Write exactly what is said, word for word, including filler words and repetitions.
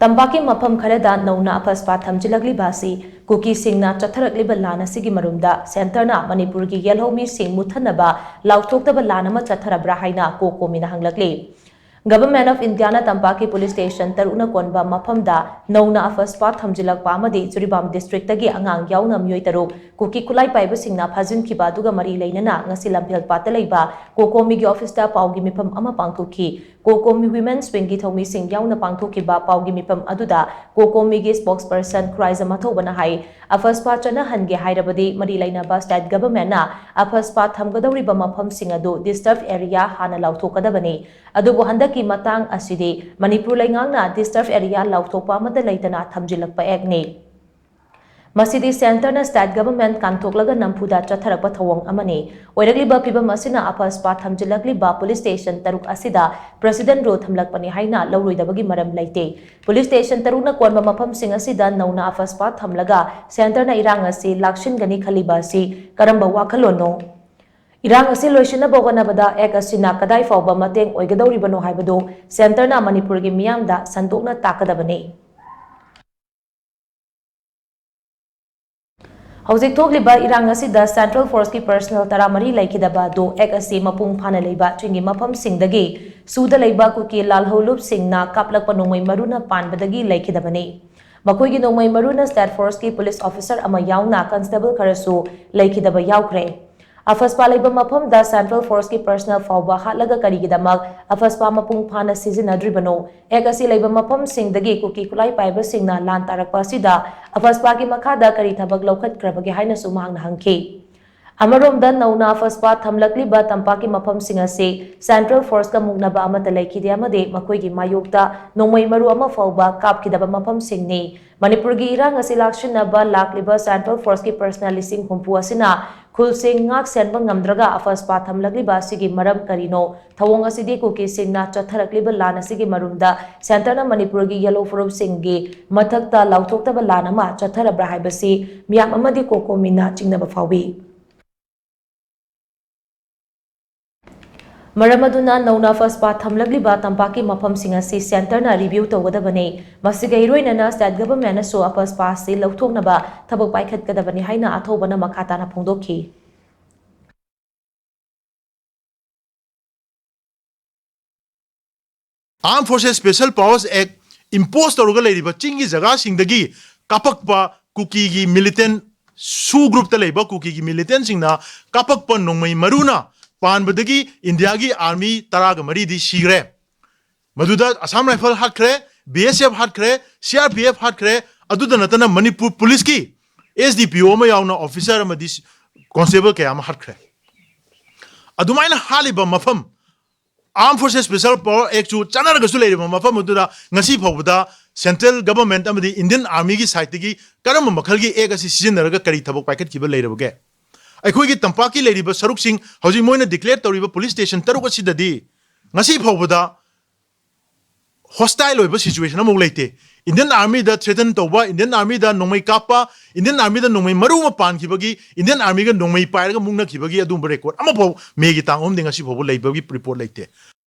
ꯇꯝꯄꯥꯛꯀꯤ ꯃꯐꯝ ꯈꯔꯗ ꯅꯧꯅ ꯑꯐꯁꯄꯥ ꯊꯝꯖꯤꯜꯂꯛꯂꯤꯕ ꯑꯁꯤ ꯀꯨꯀꯤꯁꯤꯡꯅ ꯆꯠꯊꯔꯛꯂꯤꯕ ꯂꯥꯟ ꯑꯁꯤꯒꯤ ꯃꯔꯨꯝꯗ ꯁꯦꯟꯇꯔꯅ ꯃꯅꯤꯄꯨꯔꯒꯤ ꯌꯦꯜꯍꯧꯃꯤꯁꯤꯡ ꯃꯨꯠꯊꯅꯕ ꯂꯥꯎꯊꯣꯛꯇꯕ ꯂꯥꯟ ꯑꯃ ꯆꯠꯊꯔꯕ꯭ꯔꯥ ꯍꯥꯏꯅ ꯀꯣꯀꯣꯃꯤꯅ ꯍꯪꯂꯛꯂꯤ꯫ Government of Indiaꯅ ꯇꯝꯄꯥꯛꯀꯤ police station ꯇꯔꯨꯛꯅ ꯀꯣꯟꯕ ꯃꯐꯝꯗ ꯅꯧꯅ ꯑꯐꯁꯄꯥ ꯊꯝꯖꯤꯜꯂꯛꯄ ꯑꯃꯗꯤ ꯖꯤꯔꯤꯕꯥꯝ districtꯇꯒꯤ ꯑꯉꯥꯡ ꯌꯥꯎꯅ ꯃꯤꯑꯣꯏ ꯇꯔꯨꯛ ꯀꯨꯀꯤ ꯈꯨꯠꯂꯥꯏ ꯄꯥꯏꯕꯁꯤꯡꯅ ꯐꯥꯖꯤꯟꯈꯤꯕ ꯑꯗꯨꯒ ꯃꯔꯤ ꯂꯩꯅꯅ ꯉꯁꯤ ꯂꯝꯐꯦꯜꯄꯥꯠꯇ ꯂꯩꯕ ꯀꯣꯀꯣꯃꯤꯒꯤ officeꯇ ꯄꯥꯎꯒꯤ ꯃꯤꯐꯝ ꯑꯃ ꯄꯥꯡꯊꯣꯛꯈꯤ꯫ ꯀꯣꯀꯣꯃꯤ Women's Wingꯒꯤ ꯊꯧꯃꯤꯁꯤꯡ ꯌꯥꯎꯅ ꯄꯥꯡꯊꯣꯛꯈꯤꯕ ꯄꯥꯎꯒꯤ ꯃꯤꯐꯝ ꯑꯗꯨꯗ ꯀꯣꯀꯣꯃꯤꯒꯤ spokesperson ꯈꯨꯔꯥꯏꯖꯝ ꯑꯊꯧꯕꯅ ꯍꯥꯏ, ꯑꯐꯁꯄꯥ ꯆꯠꯅꯍꯟꯒꯦ ꯍꯥꯏꯔꯕꯗꯤ ꯃꯔꯤ ꯂꯩꯅꯕ state governmentꯅ ꯑꯐꯁꯄꯥ ꯊꯝꯒꯗꯧꯔꯤꯕ ꯃꯐꯝꯁꯤꯡ ꯑꯗꯨ disturb area ꯍꯥꯟꯅ ꯂꯥꯎꯊꯣꯛꯀꯗꯕꯅꯤ꯫ ꯑꯗꯨꯕꯨ ꯍꯟꯗꯛꯀꯤ ꯃꯇꯥꯡ ꯑꯁꯤꯗꯤ ꯃꯅꯤꯄꯨꯔ ꯂꯩꯉꯥꯛꯅ disturb area ꯂꯥꯎꯊꯣꯛꯄ ꯑꯃꯠꯇ ꯂꯩꯇꯅ ꯊꯝꯖꯤꯜꯂꯛꯄ actꯅꯤ꯫ ꯃꯁꯤꯗꯤ ꯁꯦꯟꯇꯔꯅ state government ꯀꯥꯟꯊꯣꯛꯂꯒ ꯅꯝꯐꯨꯗ ꯆꯠꯊꯔꯛꯄ ꯊꯧꯑꯣꯡ ꯑꯃꯅꯤ꯫ ꯑꯣꯏꯔꯛꯂꯤꯕ ꯐꯤꯚꯝ ꯑꯁꯤꯅ ꯑꯐꯁꯄꯥ ꯊꯝꯖꯤꯜꯂꯛꯂꯤꯕ police station ꯇꯔꯨꯛ ꯑꯁꯤꯗ president rule ꯊꯝꯂꯛꯄꯅꯤ ꯍꯥꯏꯅ ꯂꯧꯔꯣꯏꯗꯕꯒꯤ ꯃꯔꯝ ꯂꯩꯇꯦ꯫ Police station ꯇꯔꯨꯛꯅ ꯀꯣꯟꯕ ꯃꯐꯝꯁꯤꯡ ꯑꯁꯤꯗ ꯅꯧꯅ ꯑꯐꯁꯄꯥ ꯊꯝꯂꯒ ꯁꯦꯟꯇꯔꯅ ꯏꯔꯥꯡ ꯑꯁꯤ ꯂꯥꯛꯁꯤꯟꯒꯅꯤ ꯈꯜꯂꯤꯕ ꯑꯁꯤ ꯀꯔꯝꯕ ꯋꯥꯈꯜꯂꯣꯟꯅꯣ? ꯏꯔꯥꯡ ꯑꯁꯤ ꯂꯣꯏꯁꯤꯟꯅꯕ ꯍꯣꯠꯅꯕꯗ act ꯑꯁꯤꯅ ꯀꯗꯥꯏ ꯐꯥꯎꯕ ꯃꯇꯦꯡ ꯑꯣꯏꯒꯗꯧꯔꯤꯕꯅꯣ ꯍꯥꯏꯕꯗꯨ ꯁꯦꯟꯇꯔꯅ ꯃꯅꯤꯄꯨꯔꯒꯤ ꯃꯤꯌꯥꯝꯗ ꯁꯟꯗꯣꯛꯅ ꯇꯥꯛꯀꯗꯕꯅꯤ꯫ ꯍꯧꯖꯤꯛ ꯊꯣꯛꯂꯤꯕ ꯏꯔꯥꯡ ꯑꯁꯤꯗ central forceꯀꯤ personnel ꯇꯔꯥꯃꯔꯤ ꯂꯩꯈꯤꯗꯕ ꯑꯗꯨ act ꯑꯁꯤ ꯃꯄꯨꯡ ꯐꯥꯅ ꯂꯩꯕ ꯆꯤꯡꯒꯤ ꯃꯐꯝꯁꯤꯡꯗꯒꯤ ꯁꯨꯗ ꯂꯩꯕ ꯀꯨꯀꯤ ꯂꯥꯜꯍꯧꯂꯨꯞꯁꯤꯡꯅ ꯀꯥꯞꯂꯛꯄ ꯅꯣꯡꯃꯩ ꯃꯔꯨꯅ ꯄꯥꯟꯕꯗꯒꯤ ꯂꯩꯈꯤꯗꯕꯅꯤ꯫ ꯃꯈꯣꯏꯒꯤ ꯅꯣꯡꯃꯩ ꯃꯔꯨꯅ state forceꯀꯤ police officer ꯑꯃ ꯌꯥꯎꯅ constable ꯈꯔꯁꯨ ꯂꯩꯈꯤꯗꯕ ꯌꯥꯎꯈ꯭ꯔꯦ꯫ ꯑꯐꯁꯄꯥ ꯂꯩꯕ ꯃꯐꯝꯗ central forceꯀꯤ personnel ꯐꯥꯎꯕ ꯍꯥꯠꯂꯒ ꯀꯔꯤꯒꯤꯗꯃꯛ ꯑꯐꯁꯄꯥ ꯃꯄꯨꯡ ꯐꯥꯅ ꯁꯤꯖꯤꯟꯅꯗ꯭ꯔꯤꯕꯅꯣ? Act ꯑꯁꯤ ꯂꯩꯕ ꯃꯐꯝꯁꯤꯡꯗꯒꯤ ꯀꯨꯀꯤ ꯈꯨꯠꯂꯥꯏ ꯄꯥꯏꯕꯁꯤꯡꯅ ꯂꯥꯟ ꯇꯥꯔꯛꯄ ꯑꯁꯤꯗ ꯑꯐꯁꯄꯥꯒꯤ ꯃꯈꯥꯗ ꯀꯔꯤ ꯊꯕꯛ ꯂꯧꯈꯠꯈ꯭ꯔꯕꯒꯦ ꯍꯥꯏꯅꯁꯨ ꯃꯍꯥꯛꯅ ꯍꯪꯈꯤ꯫ ꯑꯃꯔꯣꯝꯗ ꯅꯧꯅ ꯑꯐꯁꯄꯥ ꯊꯝꯂꯛꯂꯤꯕ ꯇꯝꯄꯥꯛꯀꯤ ꯃꯐꯝꯁꯤꯡ ꯑꯁꯤ central forceꯀ ꯃꯨꯛꯅꯕ ꯑꯃꯠꯇ ꯂꯩꯈꯤꯗꯦ ꯑꯃꯗꯤ ꯃꯈꯣꯏꯒꯤ ꯃꯥꯌꯣꯛꯇ ꯅꯣꯡꯃꯩ ꯃꯔꯨ ꯑꯃ ꯐꯥꯎꯕ ꯀꯥꯞꯈꯤꯗꯕ ꯃꯐꯝꯁꯤꯡꯅꯤ꯫ ꯃꯅꯤꯄꯨꯔꯒꯤ ꯏꯔꯥꯡ ꯑꯁꯤ ꯂꯥꯛꯁꯤꯟꯅꯕ ꯂꯥꯛꯂꯤꯕ central forceꯀꯤ personnel ꯂꯤꯁꯤꯡ ꯍꯨꯝꯐꯨ ꯑꯁꯤꯅ ꯈꯨꯜꯁꯤꯡ ꯉꯥꯛ ꯁꯦꯟꯕ ꯉꯝꯗ꯭ꯔꯒ ꯑꯐꯁꯄꯥ ꯊꯝꯂꯛꯂꯤꯕ ꯑꯁꯤꯒꯤ ꯃꯔꯝ ꯀꯔꯤꯅꯣ? ꯊꯧꯑꯣꯡ ꯑꯁꯤꯗꯤ ꯀꯨꯀꯤꯁꯤꯡꯅ ꯆꯠꯊꯔꯛꯂꯤꯕ ꯂꯥꯟ ꯑꯁꯤꯒꯤ ꯃꯔꯨꯝꯗ ꯁꯦꯟꯇꯔꯅ ꯃꯅꯤꯄꯨꯔꯒꯤ ꯌꯦꯜꯍꯧ ꯐꯨꯔꯨꯞꯁꯤꯡꯒꯤ ꯃꯊꯛꯇ ꯂꯥꯎꯊꯣꯛꯇꯕ ꯂꯥꯟ ꯑꯃ ꯆꯠꯊꯔꯕ꯭ꯔꯥ ꯍꯥꯏꯕꯁꯤ ꯃꯤꯌꯥꯝ ꯑꯃꯗꯤ ꯀꯣꯀꯣꯃꯤꯅ ꯆꯤꯡꯅꯕ ꯐꯥꯎꯏ꯫ ꯃꯔꯝ ꯑꯗꯨꯅ ꯅꯧꯅ ꯑꯐꯁꯄꯥ ꯊꯝꯂꯛꯂꯤꯕ ꯇꯝꯄꯥꯛꯀꯤ ꯃꯐꯝꯁꯤꯡ ꯑꯁꯤ ꯁꯦꯟꯇꯔꯅ ꯔꯤꯚꯤꯌꯨ ꯇꯧꯒꯗꯕꯅꯤ꯫ ꯃꯁꯤꯒ ꯏꯔꯣꯏꯅꯅ ꯁ꯭ꯇꯦꯠ ꯒꯚꯔꯟꯃꯦꯟꯠꯅꯁꯨ ꯑꯐꯁꯄꯥ ꯑꯁꯤ ꯂꯧꯊꯣꯛꯅꯕ ꯊꯕꯛ ꯄꯥꯏꯈꯠꯀꯗꯕꯅꯤ ꯍꯥꯏꯅ ꯑꯊꯧꯕꯅ ꯃꯈꯥ ꯇꯥꯅ ꯐꯣꯡꯗꯣꯛꯈꯤ꯫ Armed Forces Special Powers Act impose ꯇꯧꯔꯒ ꯂꯩꯔꯤꯕ ꯆꯤꯡꯒꯤ ꯖꯒꯥꯁꯤꯡꯗꯒꯤ ꯀꯥꯞꯄꯛꯄ ꯀꯨꯀꯤꯒꯤ militant, ꯁꯨ group ꯇ ꯂꯩꯕ ꯀꯨꯀꯤꯒꯤ militant ꯁꯤꯡꯅ ꯀꯥꯞꯄꯛꯄ ꯅꯣꯡꯃꯩ ꯃꯔꯨꯅ ꯄꯥꯟꯕꯗꯒꯤ ꯏꯟꯗꯤꯌꯥꯒꯤ army ꯇꯔꯥꯒ ꯃꯔꯤꯗꯤ ꯁꯤꯈ꯭ꯔꯦ꯫ ꯃꯗꯨꯗ Assam Rifle ꯍꯥꯠꯈ꯭ꯔꯦ, B S F ꯍꯥꯠꯈ꯭ꯔꯦ, C R P F ꯍꯥꯠꯈ꯭ꯔꯦ꯫ ꯑꯗꯨꯗ ꯅꯠꯇꯅ ꯃꯅꯤꯄꯨꯔ police ꯀꯤ S D P O ꯑꯃ ꯌꯥꯎꯅ officer ꯑꯃꯗꯤ constable ꯀꯌꯥ ꯑꯃ ꯍꯥꯠꯈ꯭ꯔꯦ꯫ ꯑꯗꯨꯃꯥꯏꯅ ꯍꯥꯠꯂꯤꯕ ꯃꯐꯝ, Armed Forces Special Power Act ꯁꯨ ꯆꯠꯅꯔꯒꯁꯨ ꯂꯩꯔꯤꯕ ꯃꯐꯝ ꯑꯗꯨꯗ ꯉꯁꯤ ꯐꯥꯎꯕꯗ central government ꯑꯃꯗꯤ Indian Army ꯒꯤ side ꯇꯒꯤ ꯀꯔꯝꯕ ꯃꯈꯜꯒꯤ act ꯑꯁꯤ ꯁꯤꯖꯤꯟꯅꯔꯒ ꯀꯔꯤ ꯊꯕꯛ ꯄꯥꯏꯈꯠꯈꯤꯕ ꯂꯩꯔꯕꯒꯦ? ꯑꯩꯈꯣꯏꯒꯤ ꯇꯝꯄꯥꯛꯀꯤ ꯂꯩꯔꯤꯕ ꯁꯔꯨꯛꯁꯤꯡ, ꯍꯧꯖꯤꯛ ꯃꯣꯏꯅ declare ꯇꯧꯔꯤꯕ police station ꯇꯔꯨꯛ ꯑꯁꯤꯗꯗꯤ ꯉꯁꯤ ꯐꯥꯎꯕꯗ hostile ꯑꯣꯏꯕ situation ꯑꯃꯐꯥꯎ ꯂꯩꯇꯦ꯫ Indian Army ꯗ threaten ꯇꯧꯕ, Indian Army ꯗ ꯅꯣꯡꯃꯩ ꯀꯥꯞꯄ, Indian Army ꯗ ꯅꯣꯡꯃꯩ ꯃꯔꯨ ꯑꯃ ꯄꯥꯟꯈꯤꯕꯒꯤ, Indian Army ꯒ ꯅꯣꯡꯃꯩ ꯄꯥꯏꯔꯒ ꯃꯨꯛꯅꯈꯤꯕꯒꯤ ꯑꯗꯨꯒꯨꯝꯕ record ꯑꯃꯐꯥꯎ May ꯒꯤ ꯇꯥꯡ ꯑꯍꯨꯝꯗꯤ ꯉꯁꯤ ꯐꯥꯎꯕ ꯂꯩꯕꯒꯤ report ꯂꯩꯇꯦ꯫